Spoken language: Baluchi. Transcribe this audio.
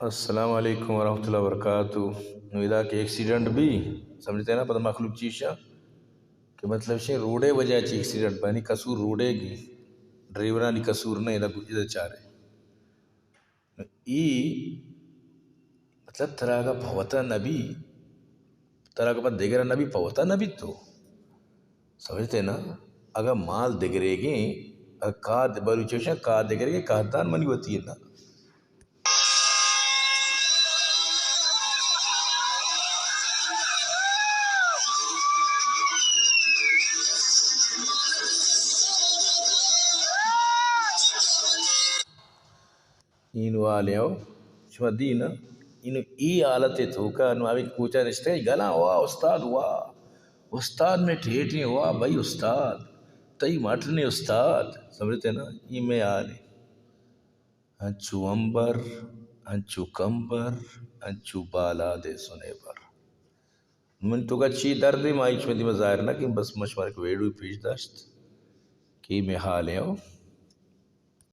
السلام علیکم ورحمۃ اللہ وبرکاتہ۔ نو ادا کہ ایکسیڈنٹ بی، سمجھتے نا، پتہ مخلوق چیشا کہ مطلب شے روڈے وجہ چی ایکسیڈنٹ بانی، قصور روڈے گی، ڈرائیورانی قصور نہ، ادا، ادا چارے۔ ای مطلب ترا اگہ پہ وتا نبی، ترا اگہ پہ دگرا نبی، پہ وتا نبی تو۔ سمجھتے نا؟ اگہ مال دگریگیں، اگہ کاد، بلوچی گوشاں کاد دگریگیں، کادان منی وتی نا۔ اینو حالے ہو، شما دی نا، اینو ای حالت توکا نو ہمیں کوچا نشتے گلاں، واہ استاد واہ، استاد میں ٹھیٹیں، واہ بھائی استاد، تئی مٹ نے استاد، سمجھتے نا؟ ای میں حالے۔ انچو امبر، انچو کمبر، انچو بالاد سنیبر۔ من تو کا چی درد ہے، ما ہیچ میں دیما ظاہر نہ کہ بس مشمار کو ویڈیو پیش داشت کہ میں حال ہے ہو۔